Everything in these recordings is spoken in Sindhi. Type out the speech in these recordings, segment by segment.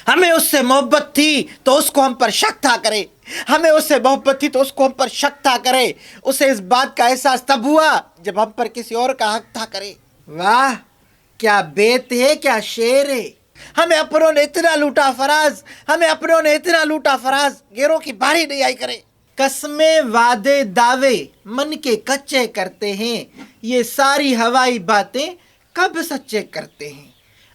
हमें उससे मोहब्बत थी तो उसको हम पर शक था करे हमें उससे मोहब्बत थी तो उसको हम पर शक था करे उसे इस बात का एहसास तब हुआ जब हम पर किसी और का हक था करे वाह क्या बेत है क्या शेर है हमें अपनों ने इतना लूटा फराज हमें अपनों ने इतना लूटा फराज गैरों की बारी नहीं आई करे कसमें वादे दावे मन के कच्चे करते हैं ये सारी हवाई बातें कब सच्चे करते हैं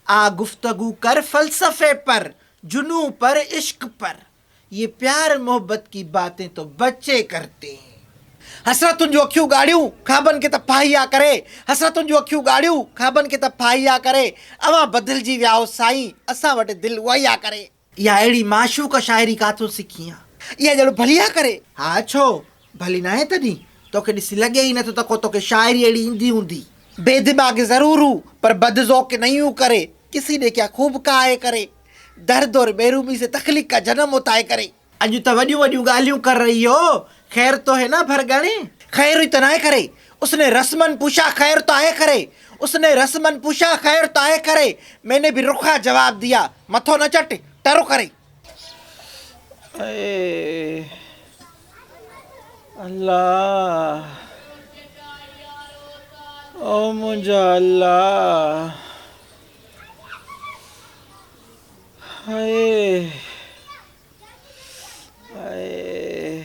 आ गुफ्तगू कर फलसफे पर जुनू पर इश्क पर ये प्यार मोहब्बत की बातें तो बच्चे करते हैं हसरतुनि जूं अखियूं ॻाढ़ियूं ख़्वाबनि खे त फाही आ करे हसरतुनि जूं अखियूं ॻाढ़ियूं ख़्वाबनि खे त फाही आ करे अव्हां बदिलजी विया आहियो साईं असां वटि दिलि उहा ई आ करे اها اهڙي معشوق شاعري ڪاٿون سکي آن. اها ڄڻ ڀلي آ ڪري. ها ڇو ڀلي ناهي تڏهن توکي ڏسي لڳي ئي نٿو ته ڪو توکي شاعري اهڙي ايندي هوندي. بي دماغ ضرور هو پر بد ذوق نهين هو ڪري ڪسي ني ڪيا خوب ڪها هي ڪري درد اور محرومي سي تخليق ڪا جنم هوتا هي ڪري. اڄ ته وڏيون وڏيون ڳالهيون ڪر رهي هو خير تو هي نه ڀرڳڻي. خير ئي ته ناهي ڪري اس ني رسمن پوڇا خير تو آهي ڪري اس ني رسمن پوڇا خير تو آهي ڪري مين ني ڀي رکا جواب ديا مٿو نه چٽ ٽرو ڪري. اي الله او منهنجا الله هاء هاء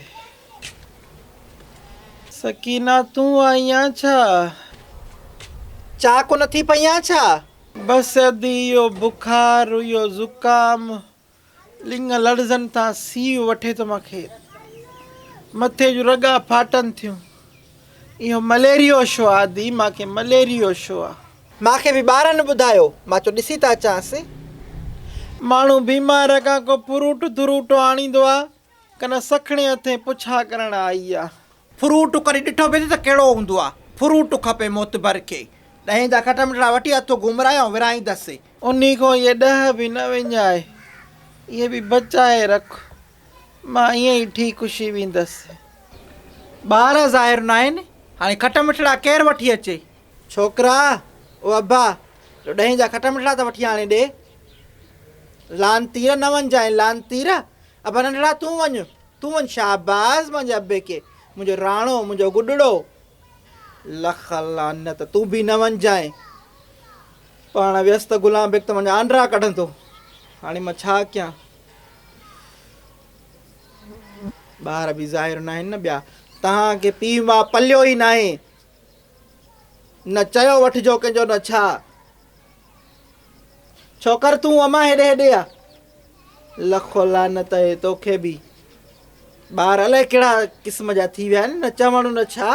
سڪينه تون آئين آن ڇا؟ چاء ڪونه ٿي پئي آن ڇا؟ بس ادي اهو بخار اهو زڪام لڱ لڙزن ٿا سيء وٺي ٿو مان کي مٿي جون رڳا ڦاٽن ٿيون اهو مليريو شو آ ادي مان کي مليريو شو آ. مان کي به ٻارن ٻڌايو مان چيو ڏسي ٿا اچانس. ماڻهو بيمار کان ڪو فروٽ ڌروٽ آڻيندو آ ڪن سکڻي هٿين پڇا ڪرڻ آئي آ. فروٽ ڪڏهن ڏٺو به اٿئي ته ڪهڙو هوندو آ. فروٽ کپي معتبر کي. ڏهين جا کٽ مٺڙا وٺي هٿ گهمرائي آئون ورهائيندس. انهي کان اهي ڏهه به نه وڃاء، اهي به بچائي رک، مان ائين ئي ٺيڪ خوشي ويندس. ٻار ظاهر ناهن، هاڻي کٽ مٺڙا ڪير وٺي اچي؟ ڇوڪرا، او ابا، ڏهين جا کٽ مٺڙا ته وٺي آڻي ڏي. لعنتير نه وڃجانء، لعنتير! ابا ننڍڙا تون وڃ، تون وڃ شاباس منهنجي ابي کي، منهنجو راڻو، منهنجو گڏڙو. لک لعنت، تون به نه وڃجانء. پاڻ ويس ته غلام بيگ ته منهنجا آنڊرا ڪڍندو. هاڻي مان ڇا ڪيان؟ ٻار به ظاهر ناهن نه ٻيا. توهان کي پيء ماء پليو ئي ناهي. نه چيو وٺجو ڪنهن جو نه ڇا. ڇوڪر تون امان هيڏي هيڏي آ. لک لعنت آهي توکي به. ٻار الائي ڪهڙا قسم جا ٿي ويا آهن نه چوڻ نه ڇا.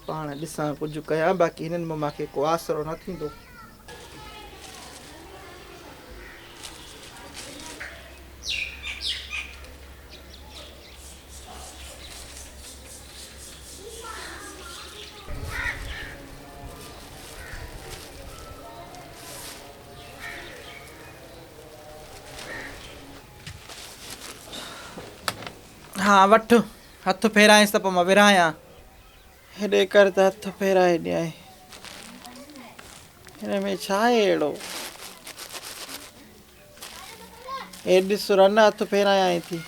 پاڻ ڏسان ڪجهه ڪيان باقي هنن مان مانکي ڪو آسرو نه ٿيندو. ها وٺ، هٿ ڦيرائينس ته پوء مان ورهايان. هيڏي ڪر ته هٿ ڦيرائي ڏيانء. هن ۾ ڇا آهي اهڙو؟ هي ڏس رن هٿ ڦيرايانء ٿي.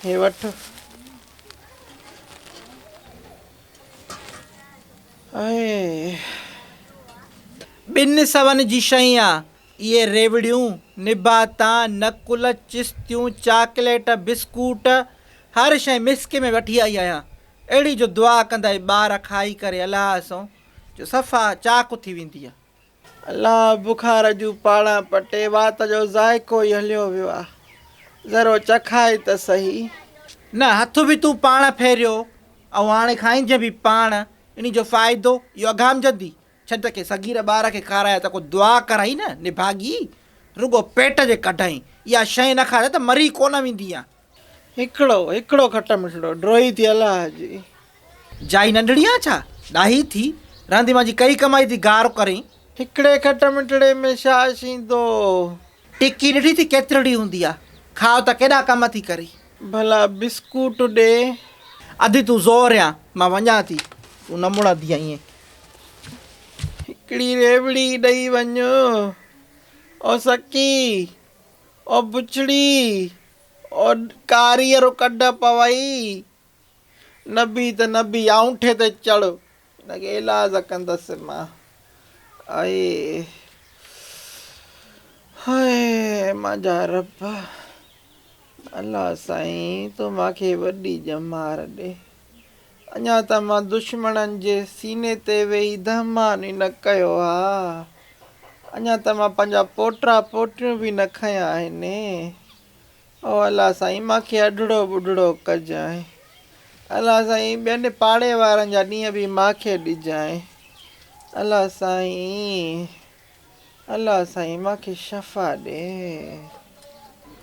هي وٺ. ائي. ٻن سون جي شيء آ. اهي ريوڙيون، نباتا، نقل، چستيون، چاڪليٽ، بسڪوٽ، هر شيء مسڪي ۾ وٺي آئي آهيان. اهڙي جو دعا ڪندائي ٻار کائي ڪري الله سون جو صفا چاق ٿي ويندي آ. الله بخار جون پاڙان پٽي وات جو ذائقو ئي هليو ويو آ. ذرو چکائي ته سهي. نه هٿ به تون پاڻ ڦيريو ۽ هاڻي کائينجين به پاڻ. انهي جو فائدو اهو اگهامجندي. ڇڏ ڪي صغير ٻار کي کارايا ته ڪو دعا ڪرائي نه نڀاڳي. رڳو پيٽ جي ڪڍائين. اها شيء نه کاڌي ته مري ڪونه ويندينء. هڪڙو هڪڙو کٽ مٺڙو ڊوهي ٿي الله جي. جائي ننڍڙي آن ڇا؟ ڏاهي ٿي رهندي مان جي ڪئي ڪمائي ٿي گار ڪرين. هڪڙي کٽ مٺڙي ۾ ڇا شيندو. ٽڪي ڏٺي ٿي ڪيترڙي هوندي آ. کاء ته ڪيڏا ڪم ٿي ڪري. ڀلا بسڪوٽ ڏي. ادي تون زور آن مان وڃان ٿي. تون نه مڙندينء ائين. هڪ هڪڙي ريوڙي ڏئي وڃ. او سڪي، او بڇڙي، او ڪاريء رو ڪڍ پوئي. نبي ته نبي، آئونٺي تي چڙهه. هن کي ايلاز ڪندس مان. آئي هاء مانجا رب. الله سائين تون مان کي وڏي ڄمار ڏي. اڃا ته مان دشمنن جي سيني تي ويهي دهمان ئي نه ڪيو ها. اڃا ته مان پنهنجا پوٽا پوٽيون به نه کنيا آهن. او الله سائين مان کي اڍڙو ٻڍڙو ڪجانء. الله سائين ٻين پاڙي وارن جا ڏينهن به مان کي ڏجانء. الله سائين. الله سائين مان کي شفا ڏي.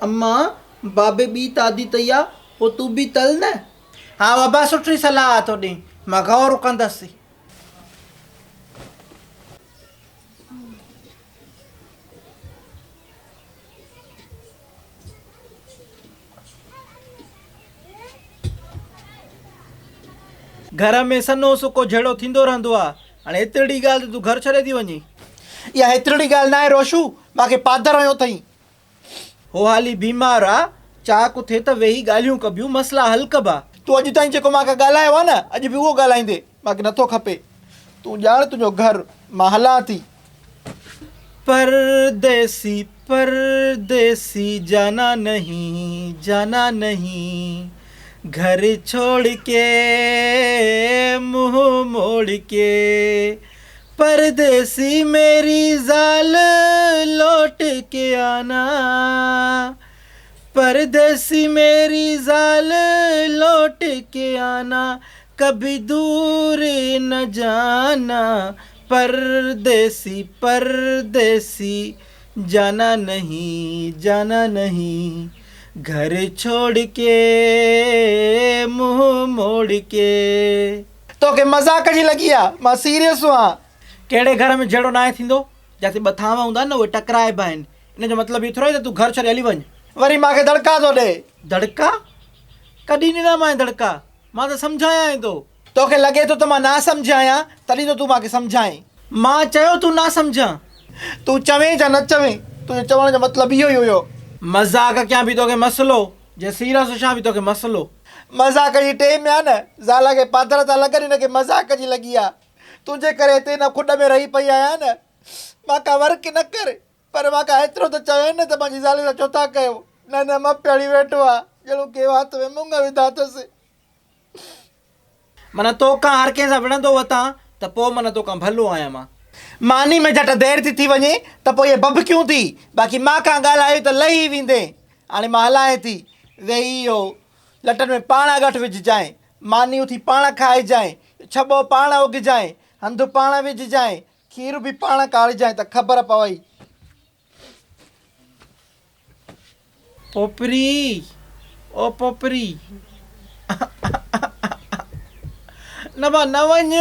اما، بابي ٻي تادي تئي آ، پوء تون به تل نه. ها بابا سٺي صلاح آ ٿو ڏين، مان غور ڪندس. گهر ۾ سنهو سڪو جهيڙو ٿيندو رهندو آ. هاڻي هيترڙي ڳالهه تي تون گهر ڇڏي ٿي وڃين. اها هيترڙي ڳالهه ناهي روشو، مان کي پادر هنيو اٿئي. هو حالي بيمار آ، چاڪ اٿي ته ويهي ڳالهيون ڪبيون، مسئلا حل ڪبا. تون اڄ تائين جيڪو مان کان ڳالهايو آ نه، اڄ به اهو ڳالهائيندين. مان کي نٿو کپي. تون ڄاڻ تنهنجو گهر، مان هلان ٿي. پرديسي پرديسي جانا نهين جانا نهين گهر ڇوڙ ڪي منهن موڙ ڪي پرديسي ميري زال لوٽ ڪي آنا پرديسي ميري زال لوٽ ڪي آنا ڪڀي دور نه جانا پرديسي پرديسي جانا نهين جانا نهين گهر ڇوڙ ڪي منهن موڙ ڪي. توکي مذاق جي لڳي آ مان سيريس هئان. ڪهڙي گهر ۾ جهيڙو ناهي ٿيندو جاتي ٻه ٿانو هوندا آهن نه اهي ٽڪرائبا آهن ان جو مطلب اهو ٿورو آهي ته تون گهر ڇڏي هلي وڃ. وري مان کي دڙڪا ٿو ڏي. دڙڪا؟ ڪڏهن ڏنامانء دڙڪا؟ مان ته سمجهايانء ٿو. توکي لڳي ٿو ته مان ناسمجهه آهيان، تڏهن ٿو تون مان کي سمجهائين. مان چيو تون ناسمجهه آن. تون چوين يا نه چوين، تنهنجي چوڻ جو مطلب اهو ئي هيو. مذاق ڪيان به توکي مسئلو، جي سيريس هجان به توکي مسئلو. مذاق جي ٽيم آ نه، زال کي پادر ٿا لڳن، هن کي مذاق جي لڳي آ. تنهنجي ڪري هتي هن کڏ ۾ رهي پئي آهيان نه. مان کان ورڪ نه ڪر، پر مان کان ايترو ته چوين نه ته پنهنجي زال سان ڇو ٿا ڪيو. نه نه مپ هڻي ويٺو آ، ڄڻو ڪنهن وات ۾ مڱ وڌا اٿس. معنيٰ تو کان هر ڪنهن سان وڙهندو وتان ته پوء معنيٰ تو کان ڀلو آهيان مان. ماني ۾ جهٽ دير ٿي ٿي وڃي ته پوء اهي ڀڀڪيون ٿي، باقي مان کان ڳالهايو ته لهي ويندين. هاڻي مان هلانء ٿي. ويهي اهو لٽن ۾ پاڻ اڳٺ وجهجانء، ماني اٿي پاڻ کائجانء، ڇٻو پاڻ اگهجانء، هنڌ پاڻ وجهجانء، کير به پاڻ ڪاڙهجانء ته خبر پوئي. پوپري او پوپري نه ڀا نه وڃ.